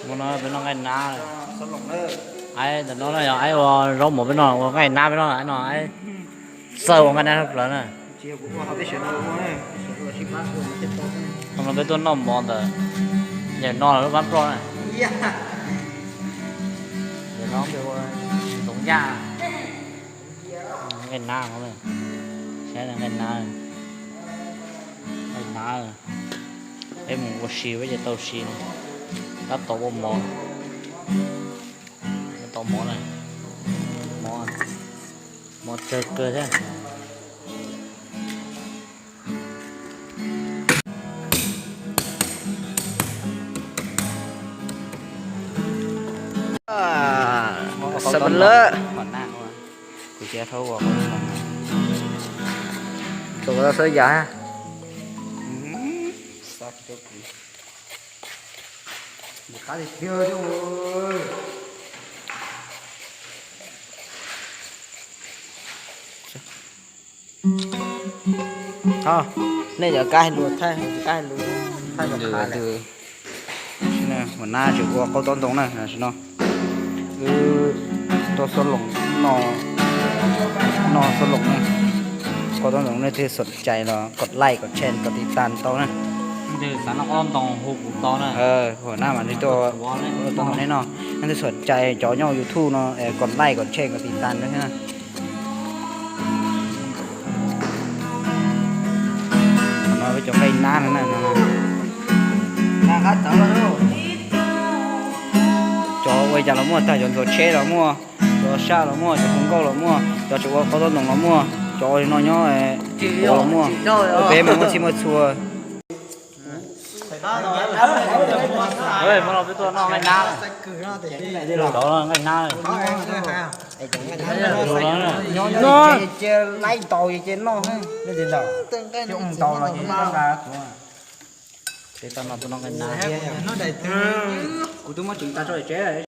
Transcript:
Hmo no peb noj nqaij nab. Aib ntawm no no yog aib ua zaub mov, peb noj ua nqaij nab, peb noj no aib txawj ua nqaij nab tshaj plaws na. Hmo no peb tuaj noj mov ntawm yawg no lub pab nplog na. Yawg no peb ua ntoo yaj. Nqaij nab no, saib nqaij nab, nqaij nab. Peb mus ua si peb ces tau si no, tab tom ua mov, tab tom mov na, mov, mov tsawg kawg thiab. Xav lawm. Kuv cia thauj ua, tus ko tau xawb yas. Qab tiag tiag. Ho, nej cov kab hais lus thaij, kab hais lus thaij los qha lawm. Ua nab tseem ua qaub taub ntoo na, tam sim no wb tuaj xob loos no, no xob loos na. Qaub taub ntoo, nej twg xom cai los kos like, kos share, kos tiv tas tau na. Hu kuv tau na. Ua nab mas nej tuaj, taub ntoo nej no, nej twg xom cai cov nyob YouTube no, kos like, kos share, kos tiv tas na. No peb cov nqaij nab no na. Cov ua cas los muaj tag, cov ntxuav tsheb los muaj, cov saj los muaj, cov hu nkauj los muaj, cov tseem ua qaub taub ntoo los muaj, cov ua li no nyob los muaj. Peb mas muaj txhij muaj txhua. Hmo no peb tuaj noj nqaij nab. Cov nqaij nab. Nyob ces laib ntaus ces noj, ntaus los ces nqa kuv. Peb tuaj noj, tuaj noj nqaij nab. Kuv twb muab tsev tas tso tsev.